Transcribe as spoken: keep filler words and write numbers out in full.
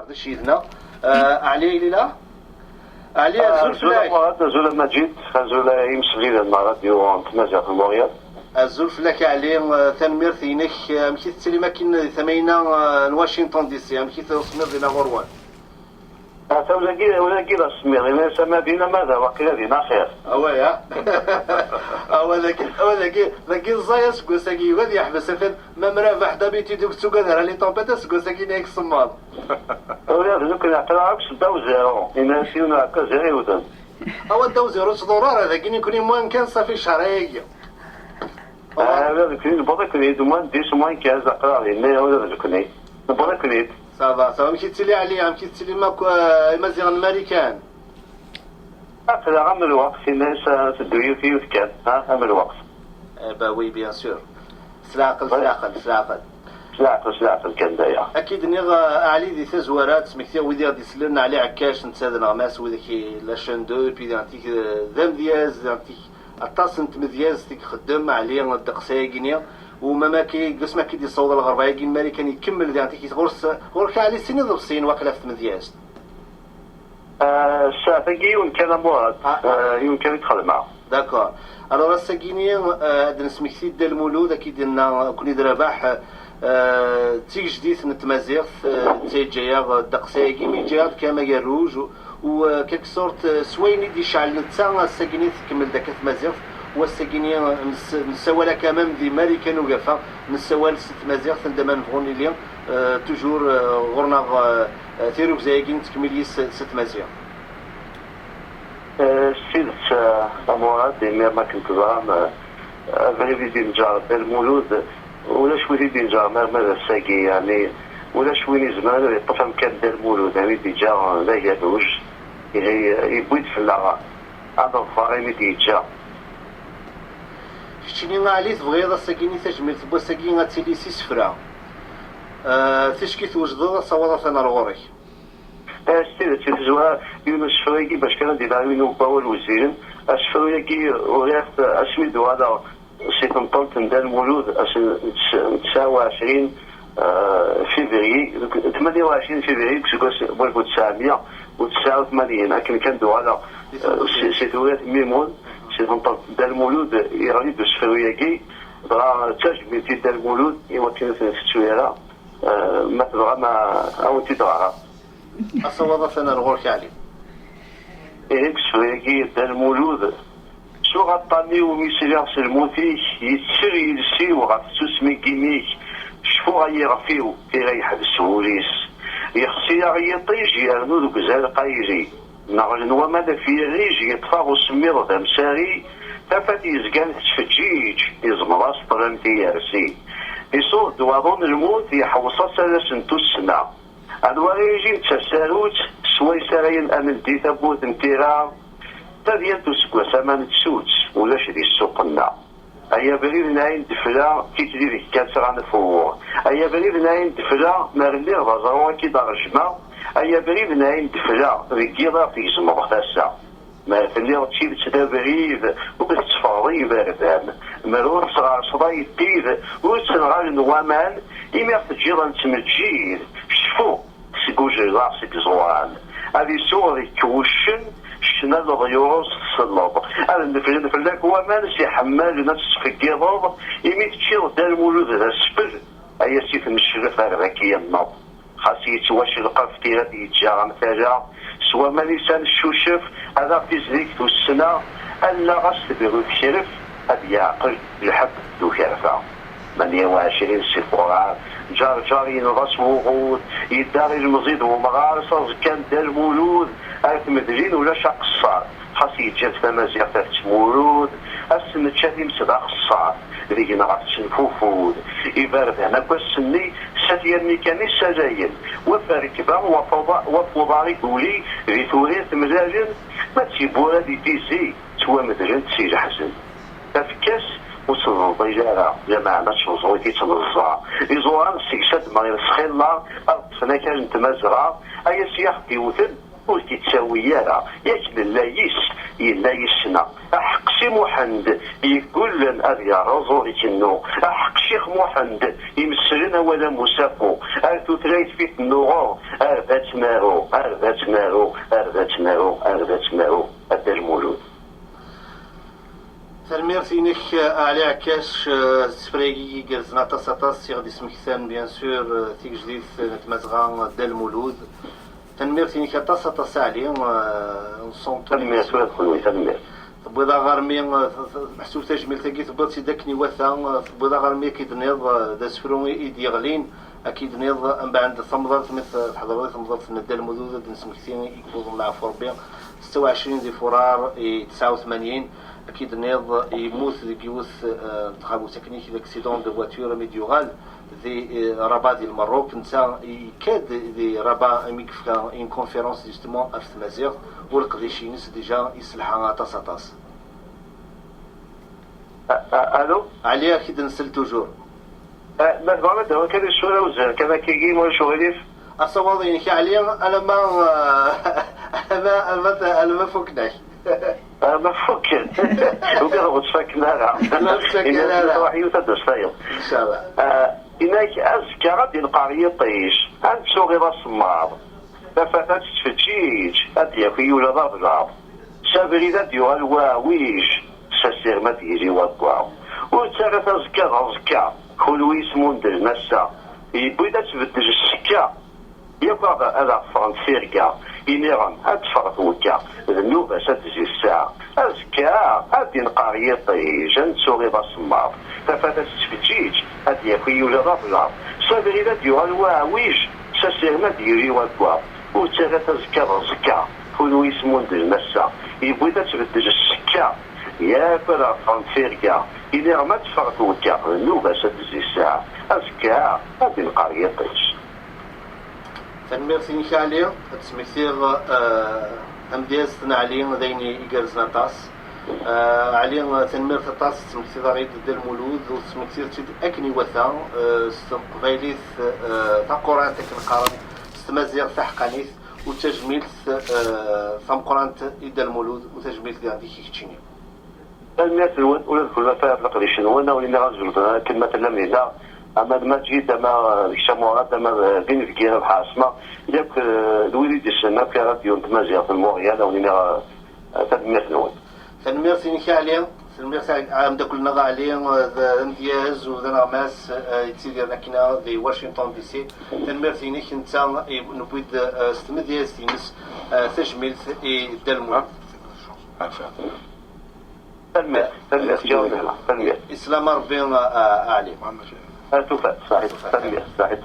Ɣer yid-neɣ, eh, Ɛli Ilila. Ɛli, azul fell-ak. Azul a Mad, azul a Maǧid, azul a imsegiden n ṛṛadyu n tmaziɣt n Montréal. Azul fell-ak a Ɛli, eh, tanemmirt-inek. Eh, amek i tettili akkin di tama-inna, eh, n Washington D C? Amek i tusemmiḍ dinna ɣur-wen? Ata ulagi, ulagi d asemmiḍ, ini-as a Mad, ini-as a Mad, waqila din axir. Away, ha? Awa dagi, awa dagi, dagi ẓẓay aseggas-agi, yugi ad yeḥbes, atan ma Mrabeḥ d'habitude ur yettugad ara les tempêtes, aseggas-agi-nni ad yessemmaḍ. Ula d nekkni aql-aɣ akk s ddaw zéro, ini-as yiwen uɛekkaz i ɣ-iwten. Awa ddaw zéro ur ttḍur ara, dagi nekkni moins quinze, safi ccehṛ ayagi. Ah, ula d nekkni newweḍ akken-id, moins dix, moins quinze, aql-aɣ dinna, ula d nekkni. Newweḍ akken-id. Ça va, ça va. Amek i tettili Ɛli, amek i tettili akk, eh, Imaziɣen n Marikan? Aql-aɣ am lweqt, ini-as, ah, teddu yiwet yiwet kan, ha, am lweqt. Eh ben oui, bien sûr. S leɛqel, s leɛqel, s leɛqel. S leɛqel, s leɛqel kan d aya. Ad k-id-nniɣ, eh, Ɛli, di tazwara, ad smektiɣ wid i ɣ-d-isellen, Ɛli Ɛekkac, netta d aneɣmas, widak i la chaîne deux, et puis d antik, eh, d amedyaz, d antik, aṭas n tmedyazt i ixeddem Ɛli ddeqs-ayagi-nni, u mamaki, deg wasmi akka i d-yessaweḍ lɣerba-agi n Marikan, ikemmel di antik, ɣur-s, ɣur-k a Ɛli sin iḍebsiyen waqila ɣef tmedyazt. Ah, ssaɛt-agi yiwen kan a Murad. Ah, ah. Ah, yiwen kan i d-xedmeɣ. D'accord. Alors, ass-agi-ni, ah, ad d-nesmekti Dda Lmulud, ad k-id-yenna, ah, Kenni d Rabaḥ, ah, d tigejdit n tmaziɣt, ah, d ta yeǧǧa-yaɣ, ah, ddeqs-agi, mi yeǧǧa-yaɣ-d kan agerruj, u, u, ah, quelque sorte, ah, s wayen i d-yecɛel netta, ass-agi-ni tkemmel-d akka tmaziɣt, u ass-agi-ni, ah, nes-, nessawal akka même di Marikan ugafa, nessawal s tmaziɣt anda ma nebɣu nili, ah, toujours, ah, ɣur-neɣ, ah, eh, tirugza-agi nettkemmil yis s tmaziɣt. Eh, s tidet, eh, a Murad, imir ma akken teẓram, eh, abrid i d-inǧer Dda Lmulud, ulac win i d-inǧer ma, ma d ass-agi, yeɛni ulac win izemren ad iṭṭef amkan n Dda Lmulud, ami d-iǧǧa d agerruj, ihi, eh, yewwi-d fell-aɣ aneḍfar imi d-yeǧǧa. Keččini a Ɛli tebɣiḍ ass-agi-ni tajmilt n wass-agi ad tili s isefra. Eh, ticki twejdeḍ asawaḍ atan ar ɣur-k. Eh, s tidet, i tezwara, yiwen usefru-agi, bac kan ad d-iniɣ yiwen n wawal wezzilen, asefru-agi uriɣ-t asmi d-uɣaleɣ si temṭelt n Dda Lmulud, ass n ts-, n tesɛa u ɛecrin, eh, février, deg tmanya u ɛecrin février, deg useggas n walef u tesɛemya u tesɛa u tmanyin, akken kan d-uɣaleɣ, eh, si, si tewrirt n Mimun, si temṭelt n Dda Lmulud, yeɣli-d usefru-agi, dɣa d tajmilt i Dda Lmulud, i wakken ur ten-tettu ara, eh, ma tebɣam a, a wen-t-id-ɣreɣ. Asawaḍ atan ar ɣur-k, Ɛli. Ihi deg usefru-agi, Dda Lmulud, ttuɣ aṭṭan-iw mi sliɣ s lmut-ik, yetter yiles-iw ɣef tsusmi n yimi-k, cfuɣ ay iɣef-iw, tira yeḥbes wul-is. Yexsi-aɣ yiṭij, yernu deg uzal qayli. Neɣlen waman ɣef yirrij, yeṭṭef-aɣ usemmiḍ d amsari, tafat yezgan tettfeǧǧiǧ, iẓmeḍ-as ṭṭlam tiyersi. Isuɣ-d waḍu n lmut, yeḥweṣ-as alas n tussna. Anwa ara yilin d tasarut, swayes ara yenqamen di tawwurt n tira? Tadyant useggas aman d sut, ulac di ssuq-nneɣ. Ay abrid n ɛin d fla, tikli deg kan ttɣanfuɣ. Ay abrid n ɛin d fla, mer lliɣ d aẓru ad k-id-rejmeɣ. Ay abrid n ɛin d fla, deg yiḍ ad ɣ-tgezmeḍ tasa. Mer telliḍ d tidet d abrid, ur tetteffɣeḍ i yiberdan. Mer ur tesɣerseḍ ayeddid, ur ttenɣalen waman, imi ɣ-teǧǧiḍ ad nettmeǧǧid. Cfu seg ujelleɣ seg iẓuran. Ad isuɣ deg-k wuccen, ccna n leḍyur-is tselleḍ. Ad neflen fell-ak waman s iḥemmalen ad tettfeggiḍeḍ, imi teččiḍ Dda Lmulud d asfel, ay asif n ccref ar d ak-yenneḍ. Xas yettwacleq ɣef tira d-yeǧǧa am tala, s waman-is ad neccucef, ad aɣ-tizdig tussna, allaɣ-as tebru tekref, ad yeɛqel lḥebb d ukerfa. Tmanya u ɛecrin si Fuṛar, Ǧerǧer yenneḍ-as wuɣud, yedda ilemẓi d umɣar, s aẓekka n Dda Lmulud, ar tmedlin ulac aqeṣṣar. Xas yeǧǧa-d tamaziɣt ad tettmurud, ass nečča times d axeṣṣar, deg-neɣ ad tettenfufud. Iberdan akk ass-nni s at yerni kan i ssalayen, waf rrekba, waf uḍa-, waf uḍar i yuli, di turirt mlalen, ma d tiwwura di tizi, ttwamedlent si leḥzen. Tafekka-s ur teḍlil ara, lameɛna d timeẓẓuɣt i tt-neẓẓa. Iẓuran seg-s ad d-mɣin s xilla, ad ṭṭfen akal n tmazɣa, ay ass i aɣ-d-iwten, Ur t-ittawi ara, yak nella yis, yella yis-neɣ. Aḥeqq Si Muḥend yeggullen ad yerreẓ ur ikennu. Aḥeqq Ccix Muḥend imesslen awal am usafu. Ar tutlayt fi tennuɣeḍ, ar d at naru, ar d at naru, ar d at naru, ar d at naru, a Dda Lmulud. Tanemmirt-inek a Ɛli Ɛekkac, s tefra-agi igerrzen aṭas aṭas i ɣ-d-ismektan bien sûr tigejdit n tmazɣa Dda Lmulud. Tanemmirt-inek aṭas aṭas a Ɛli. Tanemmirt ula d kenwi, tanemmirt. Tewwiḍ-aɣ armi, meḥsub tajmilt-agi tewwiḍ-tt-id akken iwata, tewwiḍ-aɣ armi akka i d-tenniḍ d asefru i d-yeɣlin. Akka i d-tenniḍ mbeɛd tamḍalt mi tḥeḍreḍ i temḍalt n Dda Lmulud ad d-nesmekti i yewwḍen leɛfu Rebbi. Setta u ɛecrin di furar i tesɛa u tmanyin, akka i d-tenniḍ yemmut deg yiwet n tɣawsa teknik, d accident de voiture, mi d-yuɣal di Rabat di Lmerruk, netta yekka-d di Rabat imi yefka une conférence justement ɣef tmaziɣt u leqdic-ines déjà yesselḥa aṭas aṭas. Allô. Ɛli, ad k-id-nsel toujours. Ma tebɣam ad d-awiɣ kan isura uzal kan akkagi ma ulac uɣilif. Asawaḍ-inek a Ɛli alamma alamma alamma fukken-ak. Ma fukken. Ugaɣ ur ttfakken ara. Ur ttfakken ara. Ruḥ yiwet ad d-taseḍ tayeḍ. Incallah. Inak azekka ad d-inqer yiṭij, ad nettuɣiḍ asemmaḍ. Tafat ad tettfeǧǧiǧ, ad d-yaki ula d ablaḍ. S abrid ad d-yuɣal waɛwij, s asirem ad d-yili waggaɣ. Ur ttara taẓekka d aẓekka, kunwi yesmundlen ass-a. Yewwi-d ad tbeddel ssekka. Yakk ad aɣ-ffɣent tirga, iniɣem ad teffeɣ twekka, d nnuba-s ad d-tezzi ssaɛa. Azekka ad d-inqer yiṭij, ad nettuɣiḍ asemmaḍ. Tafat ad tettfeǧǧiǧ, ad d-yaki ula d ablaḍ. S abrid ad d-yuɣal waɛwij, s asirem ad d-yili waggaɣ. Ur ttara taẓekka d aẓekka, kunwi yesmundlen ass-a. Yewwi-d ad tbeddel ssekka, yakk ad aɣ-ffɣent tirga, iniɣem ad teffeɣ twekka, d nnuba-s ad d-tezzi ssaɛa. Azekka ad d-inqer yiṭij. Tanemmirt-inek a Ɛli, ad d-smektiɣ tamedyazt n Ɛli d ayen igerrzen aṭas. Ɛli, tanemmirt aṭas, tesmektiḍ-aɣ-id Dda Lmulud u tesmektiḍ-tt-id akken iwata, s teqbaylit taqurant akken qqaren, s tmaziɣt taḥeqqanit, u d tajmilt tameqqrant i Dda Lmulud u tajmilt diɣen i keččini. Tanemmirt-nwen ula d kenwi ɣef leqdic-nwen, a wen-iniɣ azul akken ma tellam dinna, ama d Maǧid, ama d kečč a Murad, ama d inebgi a Bḥa Ɛesma, yakk d wid i d-isellen akk i rradyu n tmaziɣt n Montréal, a wen-iniɣ tanemmirt-nwen. Tanemmirt-inek a Ɛli, tanemmirt a ameddakel-nneɣ Ɛli, d amedyaz u d aneɣmas yettidiren akkena di Washington D C. Tanemmirt-inek, netta newwi-d s tmedyazt-ines tajmilt i Dda Lmulud. Tanemmirt, tanemmirt, ǧawab-aɣ, tanemmirt. Islam Rebbi a Ɛli. Ar tufat, saḥit, tanemmirt, saḥit.